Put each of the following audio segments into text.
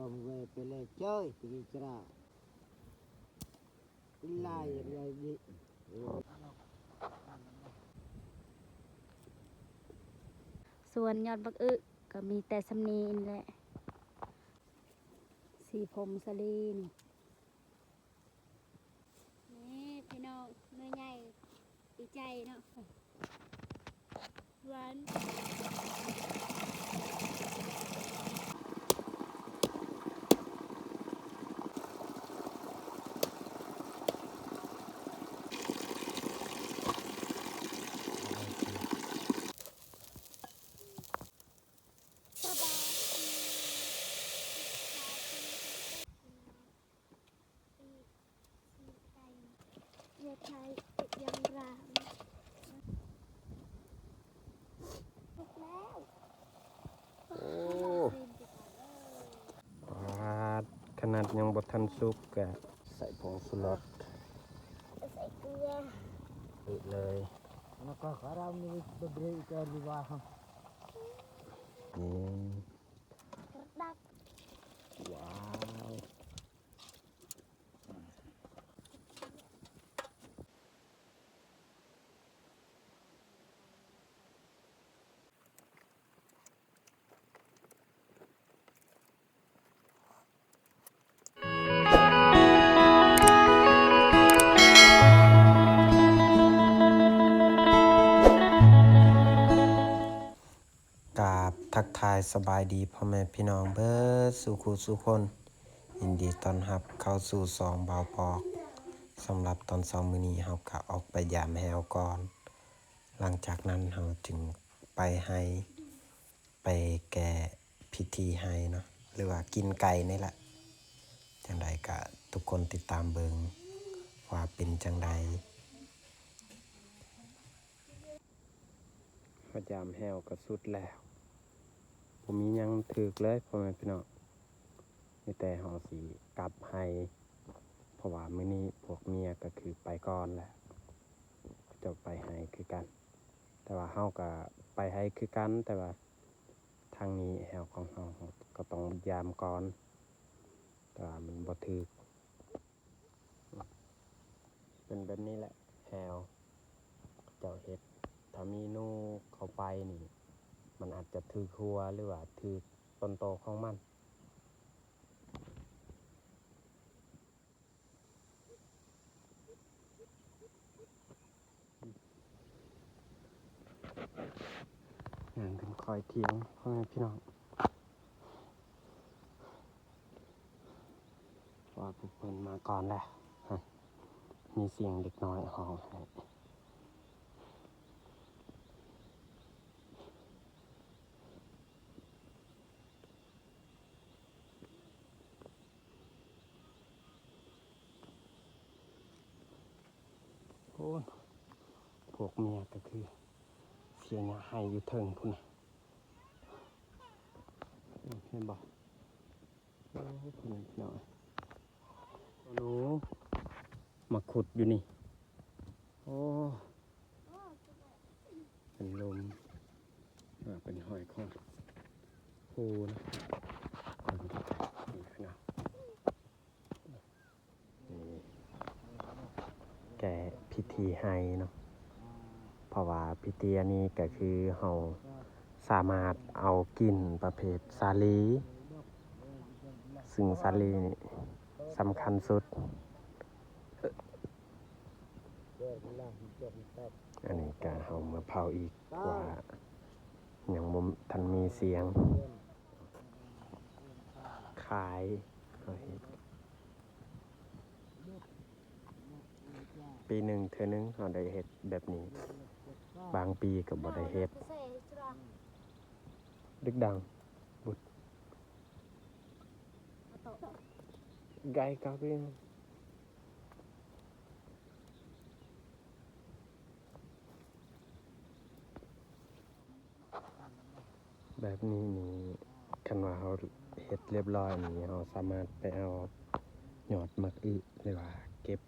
Pele coy, pele cera. Lai, lai, di. ສວນຍອດບັກອຶກໍມີແຕ່ສ່ຳນີ້ແຫຼະ ສີພົມສາລີນີ້. ນີ້ພີ່ນ້ອງ ໜ່ວຍໃຫຍ່ ດີໃຈເນາະ ຫວານ. ປາດ ຂະໜາດຍັງບໍ່ທັນສຸກກະໃສ່ຜົງຊູລົດ ໃສ່ເກືອ ເລີຍ. ນີ້ ກະດັກ ວ້າວ. ກາບທັກທາຍສະບາຍດີພໍ່ແມ່ພີ່ນ້ອງເບິດສູ່ຄູ່ສູ່ຄົນ. ຍິນດີຕ້ອນຮັບເຂົ້າສູ່ຊ່ອງບ່າວປອກ. ສຳລັບຕອນເຊົ້າມື້ນີ້ເຮົາກະອອກໄປຢາມແຮ້ວກ່ອນ. ຫຼັງຈາກນັ້ນເຮົາຈຶ່ງໄປໄຮ່ ໄປແກ້ພິທີໄຮ່ເນາະ ຫຼືວ່າກິນໄກ່ນີ້ແຫຼະ. ຈັ່ງໃດກະທຸກຄົນຕິດຕາມເບິ່ງວ່າເປັນຈັ່ງໃດ. ມາຢາມແຮ້ວກໍສຸດແລ້ວ ບໍ່ມີຫຍັງຖືກເລີຍພໍ່ແມ່ພີ່ນ້ອງ. ມີແຕ່ເຮົາຊິກັບໄຮ່ ເພາະວ່າມື້ນີ້ພວກເມຍກໍຄືໄປກ່ອນແລ້ວ ເຂົາເຈົ້າໄປໄຮ່ຄືກັນ. ແຕ່ວ່າເຮົາກໍໄປໄຮ່ຄືກັນ ແຕ່ວ່າທາງນີ້ແຮ້ວຂອງເຮົາ ເຮົາກໍຕ້ອງຢາມກ່ອນ ແຕ່ວ່າມັນບໍ່ຖືກ. ເປັນແບບນີ້ແຫຼະ ແຮ້ວເຂົາເຈົ້າເຮັດ ຖ້າມີໜູເຂົ້າໄປນີ້ ມັນອາດຈະຖືກຫົວ ຫຼືວ່າຖືກຕົ້ນໂຕຂອງມັນ. ຍ່າງຂຶ້ນຄອຍຖຽງ ພໍ່ແມ່ພີ່ນ້ອງ ວ່າພວກເພິ່ນມາກ່ອນແລ້ວ ມີສຽງເດັກນ້ອຍຮ້ອງໄຫ້. ໂອ້ ພວກເມຍກໍຄືເສຍຫຍ້າໄຮ່ຢູ່ເທິງພຸ້ນນະ ເຫັນບໍ່? ໂອ້ ພີ່ນ້ອງ ໂອ້ ມາຂຸດຢູ່ນີ້ ໂອ້ ເປັນຫຼຸມ ເປັນຫ້ອຍຄອດ ໂອ້ ນະ ເບິ່ງໃກ້ໆ ນີ້ພີ່ນ້ອງ. ນີ້ ແກ້ພິທີໄຮ່ເນາະ ເພາະວ່າພິທີອັນນີ້ກໍຄືເຮົາສາມາດເອົາກິ່ນປະເພດສາລີ ຊຶ່ງສາລີນີ້ສຳຄັນສຸດ. ອັນນີ້ກະເຮົາມາເຜົາອີກ ເພາະວ່າຍັງບໍ່ທັນມີສຽງຂາຍ ເຮົາເຮັດ ປີໜຶ່ງເທື່ອໜຶ່ງເຮົາໄດ້ເຮັດແບບນີ້ ບາງປີກໍບໍ່ໄດ້ເຮັດ. ດຶກດັງ ບຸດ ໄກກັບ ແບບນີ້ນີ້ ຄັນວ່າເຮົາເຮັດລຽບຮ້ອຍນີ້ ເຮົາສາມາດໄປເອົາຍອດໝາກອຶ ຫຼືວ່າເກັບ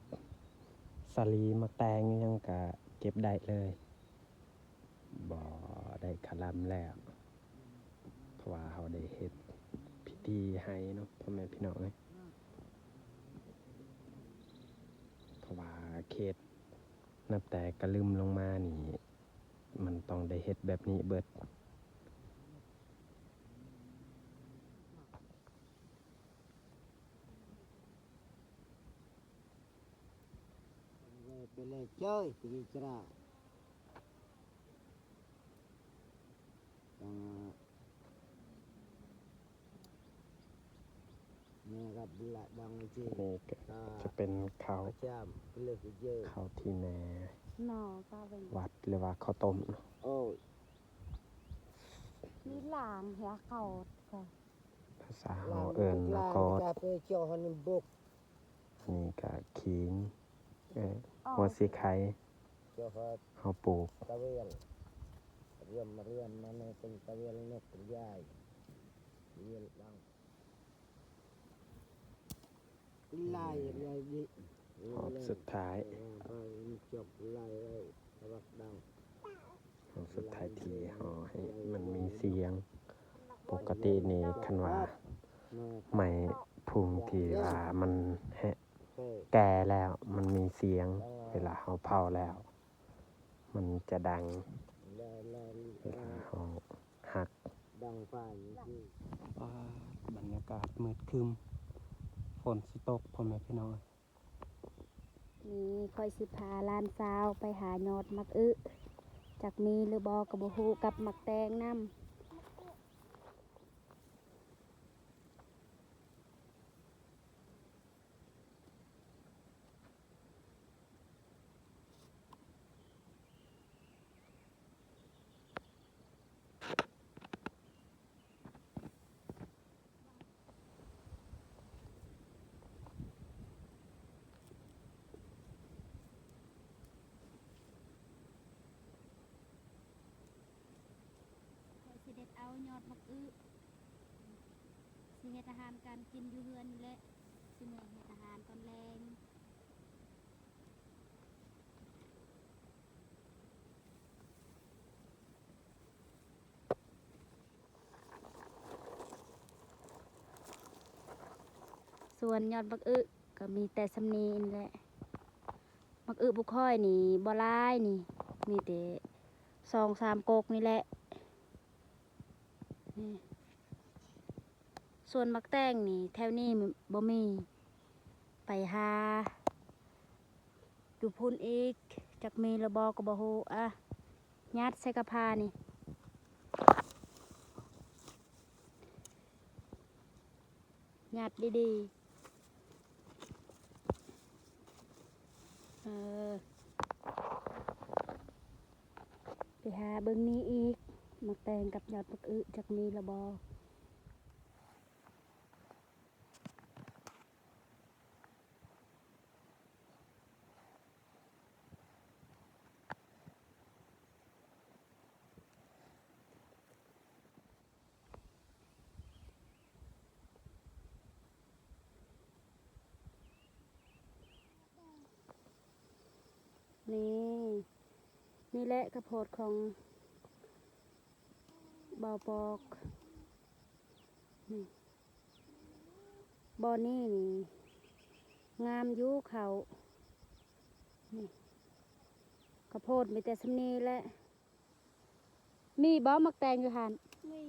ສາລີ ໝາກແຕງ ອີ່ຫຍັງກະເກັບໄດ້ເລີຍ ບໍ່ໄດ້ຄະລຳແລ້ວ ເພາະວ່າເຮົາໄດ້ເຮັດພິ ທີ່ໄຮ່ເນາະ ພໍ່ແມ່ພີ່ນ້ອງເອີຍ ເພາະວ່າເຂດນັບແຕ່ກະລຶມລົງມານີ້ ມັນຕ້ອງໄດ້ເຮັດແບບນີ້ເບິດ. ນີ້ກໍຈະເປັນເຂົ້າ ເຂົ້າທີ່ແນ່ ໜໍ່ ວັດ ຫຼືວ່າເຂົ້າຕົ້ມເນາະ ມີຫຼາງເຮຍເຂົ້າ ພາສາເຮົາເອີ້ນລະກອດ ອັນນີ້ກະຂີງ ເອີ ຫົວສີໄຄ ເຮົາປູກ ຮອບສຸດທ້າຍ ຮອບສຸດທ້າຍທີ່ເຮົາໃຫ້ມັນມີສຽງ. ປົກກະຕິນີ້ຄັນວ່າໄມ້ພຸງທີ່ວ່າມັນແຮະ ແກ່ແລ້ວມັນມີສຽງ ເວລາເຮົາເຜົາແລ້ວ ມັນຈະດັງ ເວລາເຮົາຫັກ. ປາດ ບັນຍາກາດມືດຄຶ້ມ ຝົນຊິຕົກ ພໍ່ແມ່ພີ່ນ້ອງ. ນີ້ຂ້ອຍຊິພາຫຼານສາວໄປຫາຍອດໝາກອຶ ຈັກມີຫຼືບໍ່ກໍບໍ່ຮູ້ ກັບໝາກແຕງນຳ. ຂ້ອຍຊິເດັດເອົາຍອດໝາກອຶ ຊິເຮັດອາຫານການກິນຢູ່ເຮືອນນີ້ແຫຼະ ຊິເມືອເຮັດອາຫານຕອນແລງ. ສວນຍອດໝາກອຶກໍມີແຕ່ສ່ຳນີ້ແຫຼະ ໝາກອຶຜູ້ຂ້ອຍນີ້ບໍ່ຫຼາຍນີ້ ມີແຕ່ສອງສາມກົກນີ້ແຫຼະ ນີ້. ສວນໝາກແຕງນີ້ແຖວນີ້ບໍ່ມີ ໄປຫາຢູ່ພຸ້ນອີກ ຈັກມີຫຼືບໍ່ກໍບໍ່ຮູ້. ອະ ຍັດໃສ່ກະພານີ້ ຍັດດີໆ ເອີ ໄປຫາເບິ່ງນີ້ອີກ ໝາກແຕງກັບຍອດໝາກອຶ ຈັກມີຫຼືບໍ່. ນີ້ ນີ້ແຫຼະກະໂພດຂອງບ່າວປອກ ນີ້ ບ່ອນນີ້ນີ້ງາມຢູ່ເຂົ້າ ນີ້ ກະໂພດມີແຕ່ສ່ຳນີ້ແຫຼະ. ມີບໍ່ໝາກແຕງຢູ່ຫັ້ນ? ມີ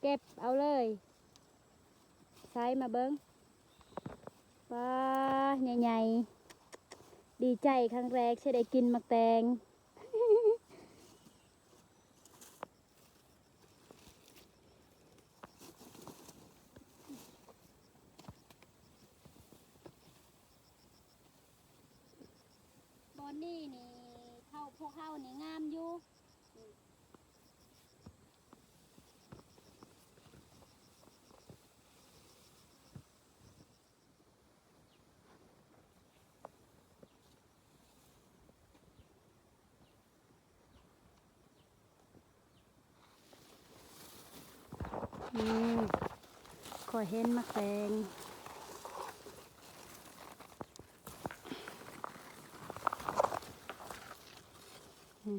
ເກັບເອົາເລີຍ ໃສ່ມາເບິ່ງ ປາ ໃຫຍ່ໆ ດີໃຈຄັ້ງແລກທີ່ໄດ້ກິນໝາກແຕງ. ບ່ອນນີ້ນີ້ ເຂົ້າພວກເຮົານີ້ງາມຢູ່. ນີ້ ຂ້ອຍເຫັນໝາກແຕງ ນີ້.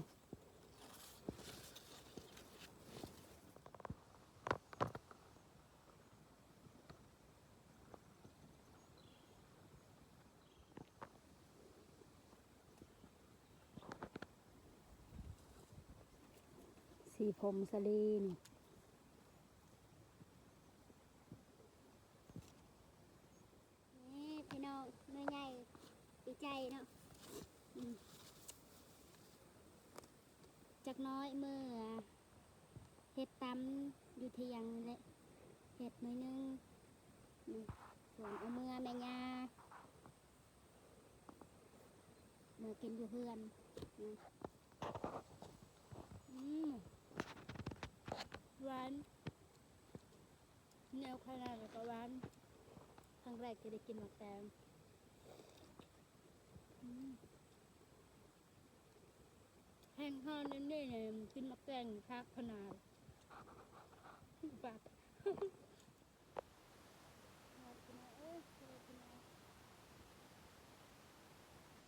ສີຜົມສາລີນີ້. ນີ້ພີ່ນ້ອງ ໜ່ວຍໃຫຍ່ ດີໃຈເນາະ. ອືມ ຈັກໜ້ອຍເມື່ອເຮັດຕຳຢູ່ທຽງນີ້ແຫຼະ ເຮັດໜ້ອຍໜຶ່ງ. ນີ້ ສ່ວນເອົາເມືອແມ່ຍ່າ ເມືອກິນຢູ່ເຮືອນ. ອືມ ຫວານ ແນວຂະໜາດແລ້ວກໍຫວານ. ຄັ້ງແລກທີ່ໄດ້ກິນໝາກແຕງ. ອືມ ແຮງຮ້ອນແນວນີ້ນີ້ ກິນໝາກແຕງນີ້ຄັກຂະໜາດ. ປາກ ໄປຫາເກັບຜັກ ເອີ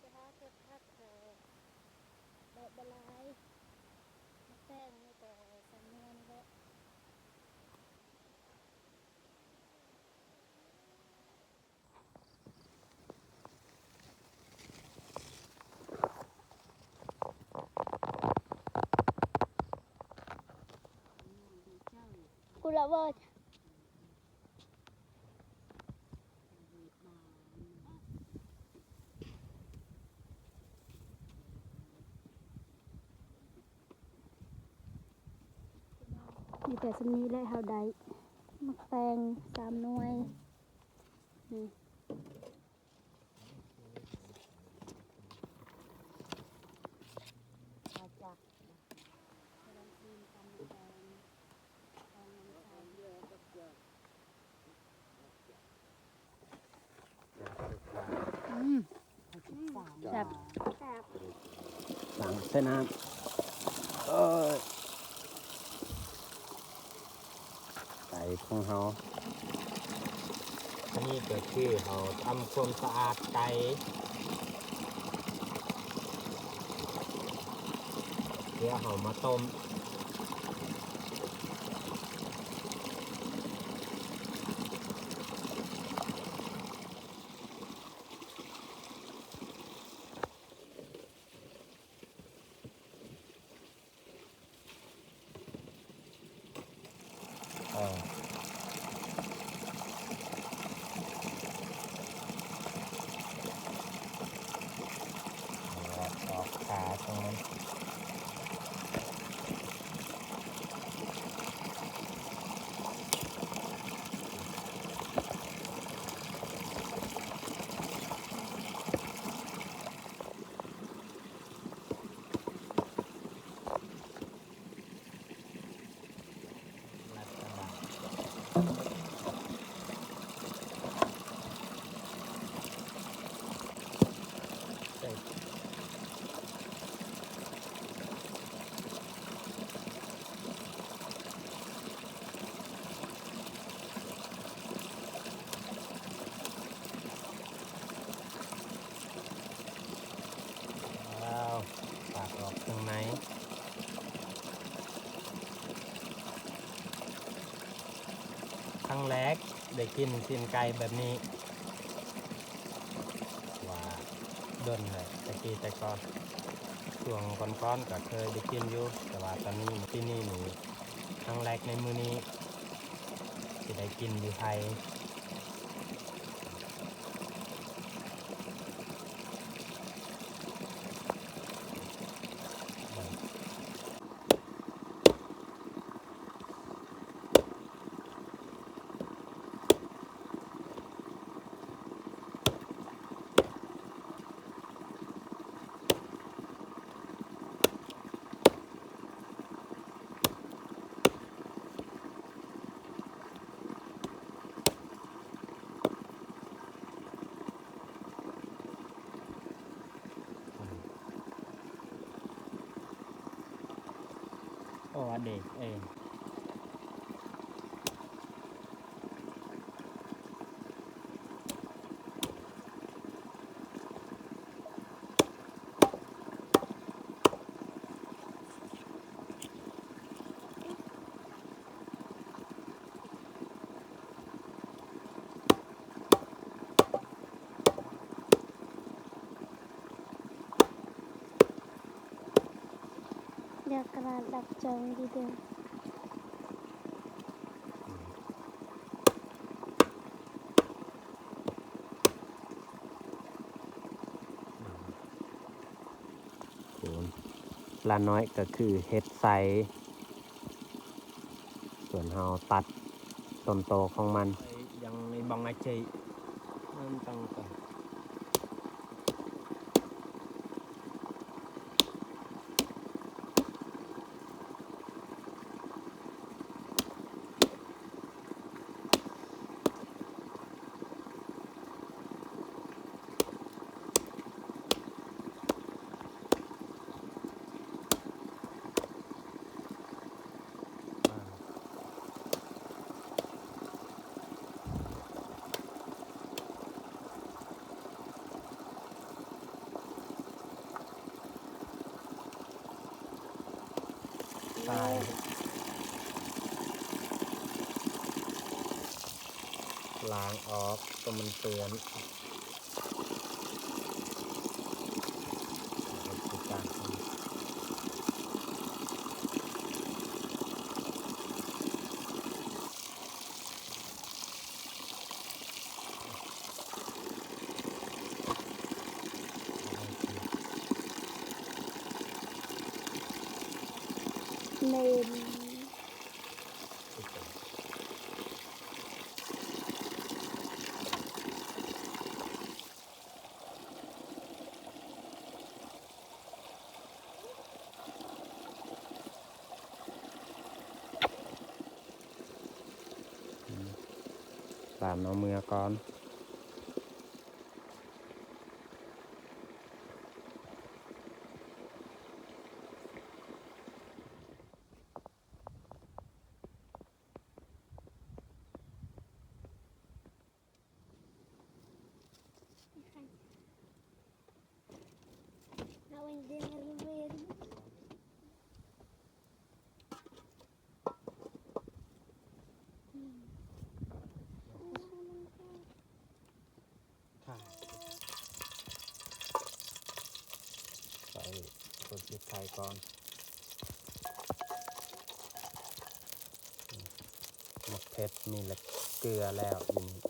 ໄປຫາເກັບຜັກ ເອີ ດອກບໍ່ຫຼາຍ ໝາກແຕງນີ້ກໍສາມໜ່ວຍນີ້ແຫຼະ. ກູລະເວີດ ມີແຕ່ສ່ຳນີ້ແຫຼະ ເຮົາໄດ້ໝາກແຕງສາມໜ່ວຍ ນີ້. ອືມ ແຊບ ແຊບ ຕັກໃສ່ນ້ຳ ເອີຍ ໄກ່ຂອງເຮົາ. ອັນນີ້ກໍຄືເຮົາທຳຄວາມສະອາດໄກ່ ເພື່ອເຮົາມາຕົ້ມ. ເອີ ເອົາອອກຂາຂອງມັນ. ອ້າວ ປາກອອກເຄື່ອງໃນ. ຄັ້ງແລກໄດ້ກິນຊີ້ນໄກ່ແບບນີ້ ວ່າດົນແລ້ວ ແຕ່ກີ້ແຕ່ກ່ອນ ຊ່ວງກ່ອນໆກໍເຄີຍໄດ້ກິນຢູ່ ແຕ່ວ່າຕອນນີ້ ປີນີ້ນີ້ ຄັ້ງແລກໃນມື້ນີ້ ຊິໄດ້ກິນຢູ່ໄທ. ໂອ້ ອະເດກເອງ. ດຽ ກະດາດດັບເຈີງດີເດີ. ໂອ້ ລານ້ອຍກໍຄືເຮັດໄຊ ສ່ວນເຮົາຕັດຕົ້ນໂຕຂອງມັນ. ຍັງໃນບັງອາເຈ ມັນຕັ້ງແຕ່ ໃສ່ ລ້າງອອກ ຕົວມັນເປື້ອນ. ເມນ ຕາມເອົາເມືອກ່ອນ. ໃສ່ ຄົນຊິໄຂ່ກ່ອນ. ໝາກເຜັດມີແລ້ວ ເກືອແລ້ວອີກ.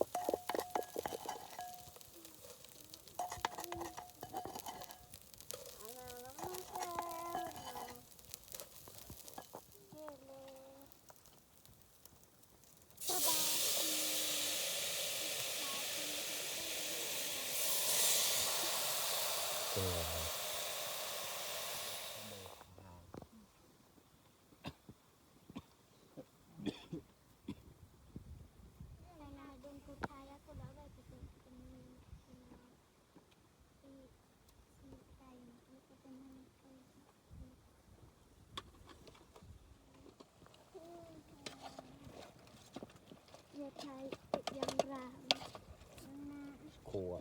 ຂວດ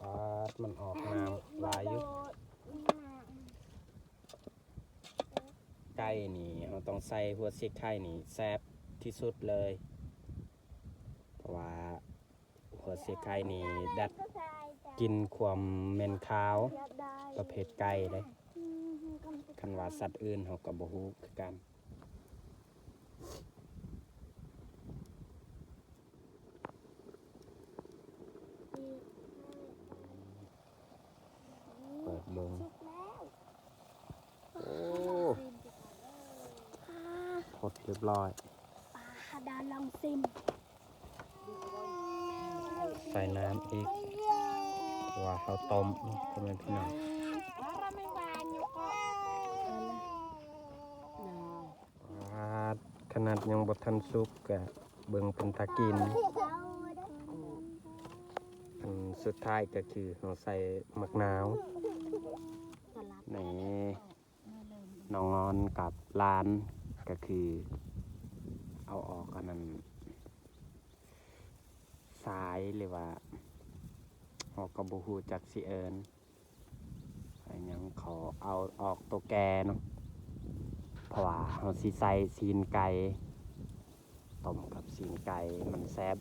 ປາດ ມັນອອກນ້ຳຫຼາຍຢູ່. ໄກ່ນີ້ເຮົາຕ້ອງໃສ່ຫົວສີໄຄນີ້ແຊບທີ່ສຸດເລີຍ ເພາະວ່າຫົວສີໄຄນີ້ດັດກິ່ນຄວາມເໝັນຄາວປະເພດໄກ່ເດ້. ຄັນວ່າສັດອື່ນເຮົາກໍບໍ່ຮູ້ຄືກັນ. ເປີດເບິ່ງ ໂອ້ ພົດຮຽບຮ້ອຍ. ປາດາລອງຊິມ ໃສ່ນ້ຳອີກ ເພາະວ່າເຮົາຕົ້ມເນາະ ພໍ່ແມ່ພີ່ນ້ອງ. ຂະໜາດຍັງບໍ່ທັນສຸກກະເບິ່ງເປັນຕາກິນ. ອັນສຸດທ້າຍກະຄືເຮົາໃສ່ໝາກນາວ. ນີ້ ນ້ອງອອນກັບຫຼານກະຄືເອົາອອກອັນນັ້ນ ສາຍ ຫຼືວ່າເຮົາກໍບໍ່ຮູ້ຈັກຊິເອີ້ນ ອັນຫຍັງ ເຂົາເອົາອອກໂຕແກ່ເນາະ ເພາະວ່າເຮົາຊິໃສ່ຊີ້ນໄກ່ ຕົ້ມກັບຊີ້ນໄກ່ມັນແຊບ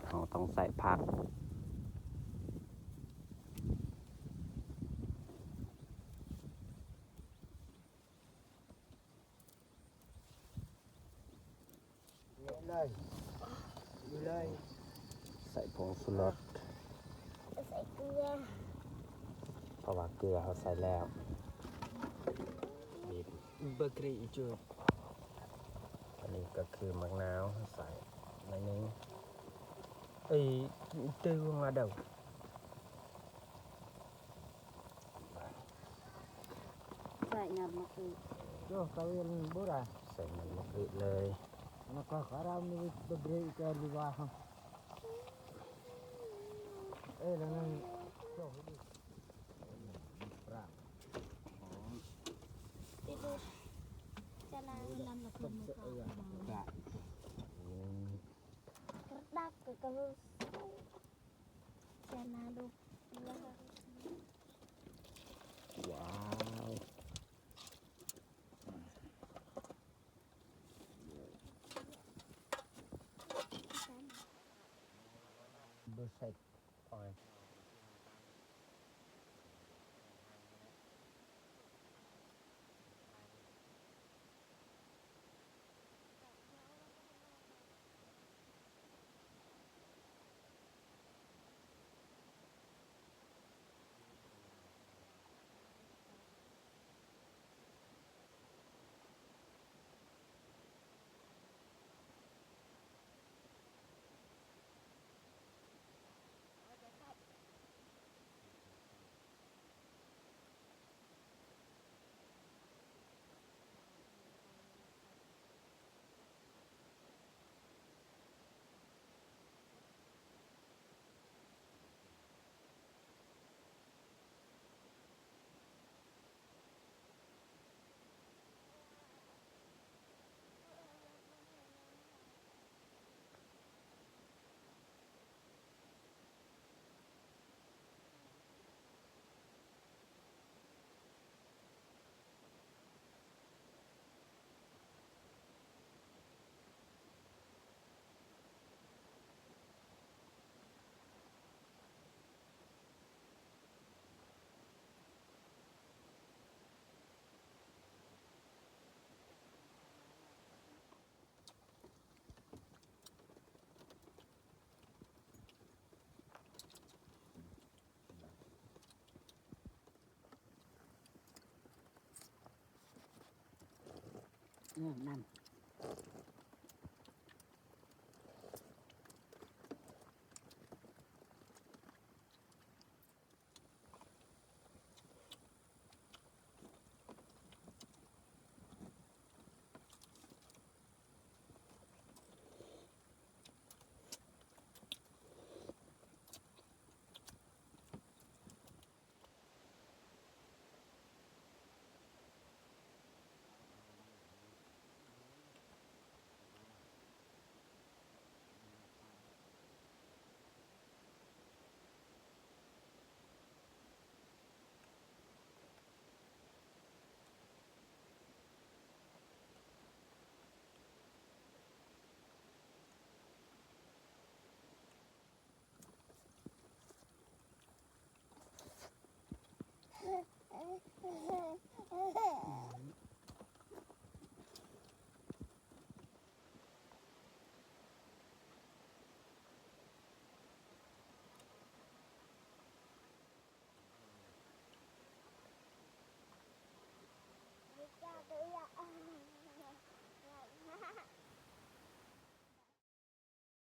ເຮົາຕ້ອງໃສ່ຜັກ. ໄດ້ຢູ່ເລີຍ ໃສ່ຜົງຊູລົດ ໃສ່ເກືອ ເພາະວ່າເກືອເຮົາໃສ່ແລ້ວ ບີບ ເບີກຣີອີກຈຸດ ອັນນີ້ກໍຄືໝາກນາວໃສ່ໜ້ອຍໜຶ່ງ ເອີຍ ຕື່ມາເດີ້. ໃສ່ນ້ຳໝາກອຶ ໂຍ ກະເວນບໍ່ໄດ້ ໃສ່ນ້ຳໝາກອຶເລີຍ ແລ້ວກໍຄາຣາມີເບຣກແກນດີກວ່າ ເອີຍ ແລ້ວນັ້ນ ໂຍ ປາ ຫອມ ຕິດດູ ຈະລາງລຳລະຄົນມືກອງ ປາ ອືມ ກະດັກກະກະ Chana đục. Wow. Perfect. Fine.